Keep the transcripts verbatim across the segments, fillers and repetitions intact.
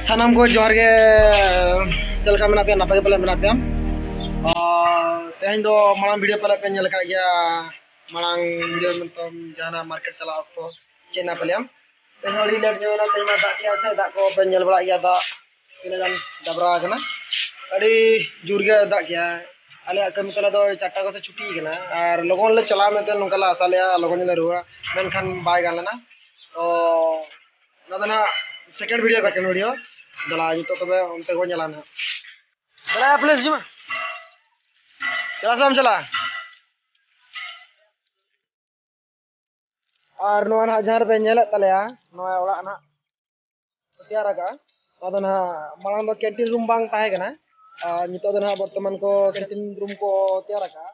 ᱥᱟᱱᱟᱢ ᱠᱚ ᱡᱚᱦᱟᱨ ᱜᱮ᱾ ᱪᱮᱫ ᱞᱮᱠᱟ ᱢᱮᱱᱟᱜ ᱯᱮᱭᱟ? ᱱᱟᱯᱟᱭ ᱜᱮ ᱯᱟᱞᱮ ᱢᱮᱱᱟᱜ ᱯᱮᱭᱟ᱾ ᱟᱨ ᱛᱮᱦᱮᱧ ᱫᱚ ᱢᱟᱲᱟᱝ ᱵᱷᱤᱰᱤᱭᱳ ᱯᱟᱞᱮ ᱯᱮ ᱧᱮᱞ ᱟᱠᱟᱫ ᱜᱮᱭᱟ, ᱢᱟᱲᱟᱝ ᱵᱷᱤᱰᱤᱭᱳ ᱢᱮᱱᱛᱮ ᱡᱟᱦᱟᱱᱟᱜ ᱢᱟᱨᱠᱮᱴ ᱪᱟᱞᱟᱜ ᱚᱠᱛᱚ ᱪᱮᱫ ᱱᱟ ᱯᱮ ᱞᱟᱹᱭᱟᱢ᱾ ᱛᱮᱦᱮᱧ ᱟᱹᱰᱤ ᱞᱮᱴ ᱧᱚᱜ ᱮᱱᱟ, ᱛᱮᱦᱮᱧ ᱢᱟ ᱫᱟᱜ ᱠᱮᱜᱼᱟ ᱥᱮ, ᱫᱟᱜ ᱠᱚ ᱯᱮ ᱧᱮᱞ ᱵᱟᱲᱟᱜ ᱜᱮᱭᱟ, ᱫᱟᱜ ᱛᱤᱱᱟᱹᱜ ᱜᱟᱱ ᱰᱟᱵᱽᱨᱟ ᱟᱠᱟᱱᱟ᱾ ᱟᱹᱰᱤ ᱡᱳᱨ ᱜᱮ ᱫᱟᱜ ᱠᱮᱜᱼᱟ᱾ ᱟᱞᱮᱭᱟᱜ ᱠᱟᱹᱢᱤ ᱛᱟᱞᱟ ᱫᱚ ᱪᱟᱨᱴᱟ ᱠᱚ ᱥᱮᱫ ᱪᱷᱩᱴᱤ ᱠᱟᱱᱟ, ᱟᱨ ᱞᱚᱜᱚᱱ ᱞᱮ ᱪᱟᱞᱟᱜᱼᱟ ᱢᱮᱱᱛᱮ ᱱᱚᱝᱠᱟ ᱞᱮ ᱟᱥᱟ ᱞᱮᱜᱼᱟ, ᱞᱚᱜᱚᱱ ᱧᱚᱜ ᱞᱮ ᱨᱩᱣᱟᱹᱲᱟ, ᱢᱮᱱᱠᱷᱟᱱ ᱵᱟᱭ ᱜᱟᱱ ᱞᱮᱱᱟ᱾ ᱛᱚ ᱚᱱᱟ ᱫᱚ ᱱᱟᱦᱟᱜ ᱥᱮᱠᱮᱱᱰ ᱵᱷᱤᱰᱤᱭᱳ ᱠᱟᱱᱟ, ᱥᱮᱠᱮᱱᱰ ᱵᱷᱤᱰᱤᱭᱳ᱾ ᱫᱮᱞᱟ ᱱᱤᱛᱚᱜ ᱛᱚᱵᱮ ᱚᱱᱛᱮ ᱠᱚ ᱧᱮᱞᱟ ᱱᱟᱦᱟᱜ᱾ ᱪᱟᱞᱟᱜᱼᱟ ᱯᱞᱮᱥ ᱦᱤᱡᱩᱜ ᱢᱮ᱾ ᱪᱟᱞᱟᱜ ᱥᱮ ᱵᱟᱢ ᱪᱟᱞᱟᱜᱼᱟ? ᱟᱨ ᱱᱚᱣᱟ ᱱᱟᱦᱟᱜ ᱡᱟᱦᱟᱸ ᱨᱮᱯᱮ ᱧᱮᱞᱮᱫ ᱛᱟᱞᱮᱭᱟ, ᱱᱚᱣᱟ ᱚᱲᱟᱜ ᱱᱟᱦᱟᱜ ᱠᱚ ᱛᱮᱭᱟᱨ ᱟᱠᱟᱫᱼᱟ᱾ ᱱᱚᱣᱟ ᱫᱚ ᱱᱟᱦᱟᱜ ᱢᱟᱲᱟᱝ ᱫᱚ ᱠᱮᱱᱴᱤᱱ ᱨᱩᱢ ᱵᱟᱝ ᱛᱟᱦᱮᱸ ᱠᱟᱱᱟ, ᱟᱨ ᱱᱤᱛᱚᱜ ᱫᱚ ᱱᱟᱦᱟᱜ ᱵᱚᱨᱛᱚᱢᱟᱱ ᱠᱚ ᱠᱮᱱᱴᱤᱱ ᱨᱩᱢ ᱠᱚ ᱛᱮᱭᱟᱨ ᱟᱠᱟᱫᱼᱟ᱾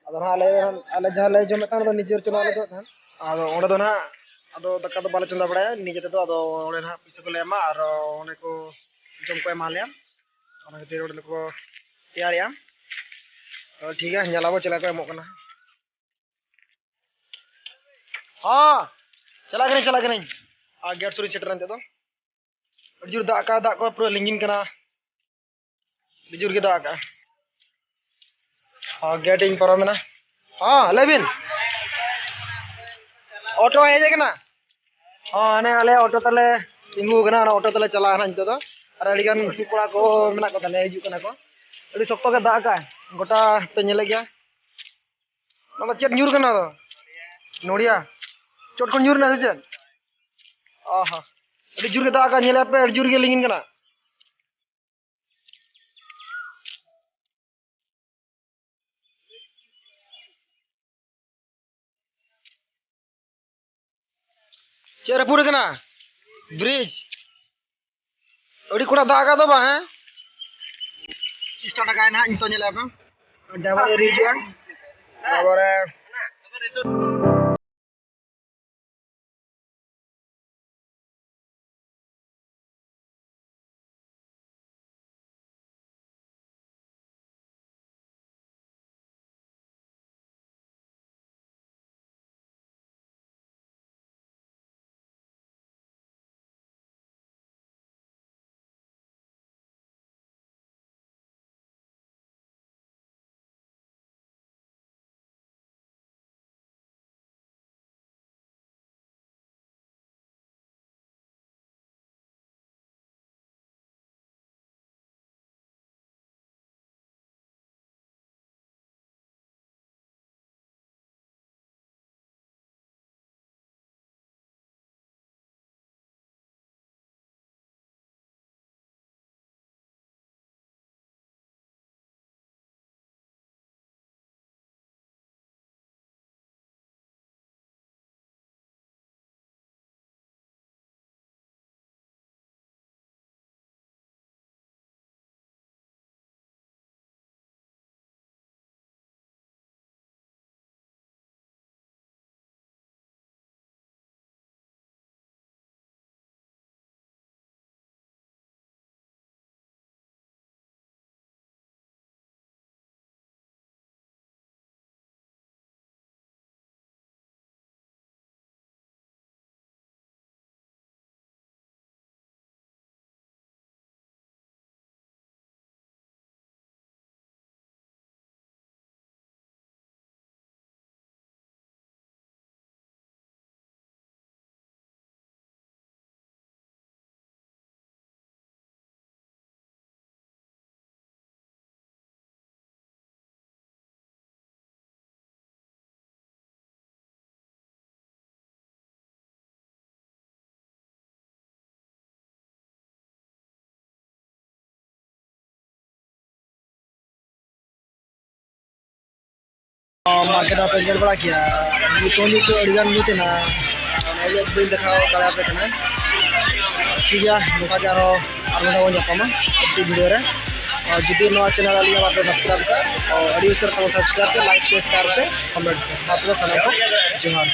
ᱟᱫᱚ ᱱᱟᱦᱟᱜ ᱟᱞᱮ, ᱟᱞᱮ ᱡᱟᱦᱟᱸ ᱞᱮ ᱡᱚᱢᱮᱫ ᱛᱟᱦᱮᱱ, ᱚᱱᱟ ᱫᱚ ᱱᱤᱡᱮᱨ ᱪᱚᱸᱫᱟ ᱞᱮ ᱡᱚᱢᱮᱫ ᱛᱟᱦᱮᱱ᱾ ᱟᱫᱚ ᱚᱸᱰᱮ ᱫᱚ ᱱᱟᱦᱟᱜ, ᱟᱫᱚ ᱫᱟᱠᱟ ᱫᱚ ᱵᱟᱞᱮ ᱪᱚᱸᱫᱟ ᱵᱟᱲᱟᱭᱟ ᱱᱤᱡᱮ ᱛᱮᱫᱚ, ᱟᱫᱚ ᱚᱸᱰᱮ ᱱᱟᱦᱟᱜ ᱯᱩᱭᱥᱟᱹ ᱠᱚᱞᱮ ᱮᱢᱟ ᱟᱨ ᱚᱸᱰᱮ ᱠᱚ ᱡᱚᱢ ᱠᱚ ᱮᱢᱟ ᱞᱮᱭᱟ᱾ ᱚᱱᱟ ᱠᱷᱟᱹᱛᱤᱨ ᱚᱸᱰᱮ ᱠᱚ ᱛᱮᱭᱟᱨᱮᱜᱼᱟ᱾ ᱛᱚ ᱴᱷᱤᱠ ᱜᱮᱭᱟ, ᱧᱮᱞ ᱟᱵᱚ ᱪᱮᱫ ᱞᱮᱠᱟ ᱠᱚ ᱮᱢᱚᱜ ᱠᱟᱱᱟ᱾ ᱦᱚᱸ, ᱪᱟᱞᱟᱜ ᱠᱟᱹᱱᱟᱹᱧ, ᱪᱟᱞᱟᱜ ᱠᱟᱹᱱᱟᱹᱧ᱾ ᱟᱨ ᱜᱮᱴ ᱥᱩᱨ ᱤᱧ ᱥᱮᱴᱮᱨ ᱮᱱ ᱛᱮᱫᱚ᱾ ᱟᱹᱰᱤ ᱡᱳᱨ ᱫᱟᱜ ᱠᱟᱜᱼᱟ, ᱫᱟᱜ ᱠᱚ ᱯᱩᱨᱟᱹ ᱞᱤᱸᱜᱤᱱ ᱠᱟᱱᱟ᱾ ᱟᱹᱰᱤ ᱡᱳᱨ ᱜᱮ ᱫᱟᱜ ᱠᱟᱜᱼᱟ᱾ ᱦᱚᱸ, ᱜᱮᱴ ᱤᱧ ᱯᱟᱨᱚᱢᱮᱱᱟ᱾ ᱦᱚᱸ, ᱞᱟᱹᱭ ᱵᱤᱱ᱾ ᱚᱴᱳ ᱦᱮᱡ ᱟᱠᱟᱱᱟ? ᱦᱚᱸ, ᱦᱟᱱᱮ ᱟᱞᱮ ᱚᱴᱳ ᱛᱟᱞᱮ ᱛᱤᱸᱜᱩ ᱟᱠᱟᱱᱟ, ᱚᱱᱟ ᱚᱴᱳ ᱛᱮᱞᱮ ᱪᱟᱞᱟᱜᱼᱟ ᱱᱟᱦᱟᱜ ᱱᱤᱛᱚᱜ ᱫᱚ᱾ ᱟᱨ ᱟᱹᱰᱤ ᱜᱟᱱ ᱠᱚᱲᱟ ᱠᱚ ᱢᱮᱱᱟᱜ ᱠᱚ ᱛᱟᱞᱮᱭᱟ, ᱦᱤᱡᱩᱜ ᱠᱟᱱᱟ ᱠᱚ᱾ ᱟᱹᱰᱤ ᱥᱚᱠᱛᱚ ᱜᱮ ᱫᱟᱜ ᱟᱠᱟᱜᱼᱟᱭ, ᱜᱚᱴᱟ ᱯᱮ ᱧᱮᱞᱮᱫ ᱜᱮᱭᱟ᱾ ᱚᱱᱟ ᱫᱚ ᱪᱮᱫ ᱧᱩᱨ ᱠᱟᱱᱟ? ᱫᱚ ᱱᱚᱲᱤᱭᱟ ᱪᱚᱴ ᱠᱷᱚᱱ ᱧᱩᱨ ᱮᱱᱟ ᱥᱮ ᱪᱮᱫ? ᱚ ᱦᱚᱸ, ᱟᱹᱰᱤ ᱡᱳᱨ ᱜᱮ ᱫᱟᱜ ᱟᱠᱟᱫ, ᱧᱮᱞᱮᱫ ᱯᱮ ᱟᱹᱰᱤ ᱡᱳᱨ ᱜᱮ ᱞᱤᱸᱜᱤᱱ ᱠᱟᱱᱟ᱾ ᱪᱮᱫ ᱨᱟᱹᱯᱩᱫ ᱟᱠᱟᱱᱟ? ᱵᱨᱤᱡᱽ᱾ ᱟᱹᱰᱤ ᱠᱚᱲᱟ ᱫᱟᱜ ᱟᱠᱟᱫ ᱫᱚ ᱵᱟᱝ, ᱦᱮᱸ? ᱥᱴᱟᱨᱴ ᱟᱠᱟᱫ ᱱᱟᱦᱟᱜ, ᱱᱤᱛᱚᱜ ᱧᱮᱞᱮᱫ ᱯᱮ᱾ ᱰᱨᱟᱭᱵᱷᱟᱨ ᱮ ᱨᱤᱡᱽ ᱮᱜᱼᱟ᱾ ᱰᱨᱟᱭᱵᱷᱟᱨ ᱮ ᱢᱟᱨᱠᱮᱴ ᱦᱚᱸᱯᱮ ᱧᱮᱞ ᱵᱟᱲᱟ ᱠᱮᱭᱟ, ᱱᱤᱛᱚᱜ ᱱᱤᱛᱚᱜ ᱟᱹᱰᱤ ᱜᱟᱱ ᱧᱩᱛ ᱮᱱᱟ, ᱚᱱᱟ ᱤᱭᱟᱹ ᱵᱟᱹᱧ ᱫᱮᱠᱷᱟᱣ ᱫᱟᱲᱮᱭᱟᱯᱮ ᱠᱟᱱᱟ᱾ ᱴᱷᱤᱠ ᱜᱮᱭᱟ, ᱱᱚᱝᱠᱟ ᱜᱮ ᱟᱨᱦᱚᱸ ᱟᱨ ᱢᱤᱫ ᱫᱷᱟᱣ ᱵᱚᱱ ᱧᱟᱯᱟᱢᱟ ᱢᱤᱫᱴᱤᱡ ᱵᱷᱤᱰᱤᱭᱳ ᱨᱮ᱾ ᱟᱨ ᱡᱩᱫᱤ ᱱᱚᱣᱟ ᱪᱮᱱᱮᱞ ᱟᱹᱞᱤᱧᱟᱜ ᱵᱟᱯᱮ ᱥᱟᱵᱥᱠᱨᱟᱭᱤᱵ ᱠᱟᱜ, ᱛᱚ ᱟᱹᱰᱤ ᱩᱥᱟᱹᱨᱟ ᱛᱟᱵᱚᱱ ᱥᱟᱵᱥᱠᱨᱟᱭᱤᱵ ᱯᱮ, ᱞᱟᱭᱤᱠ ᱯᱮ, ᱥᱮᱭᱟᱨ ᱯᱮ, ᱠᱚᱢᱮᱱᱴ ᱯᱮ᱾ ᱢᱟ ᱛᱚᱵᱮ ᱥᱟᱱᱟᱢ ᱠᱚ ᱡᱚᱦᱟᱨ᱾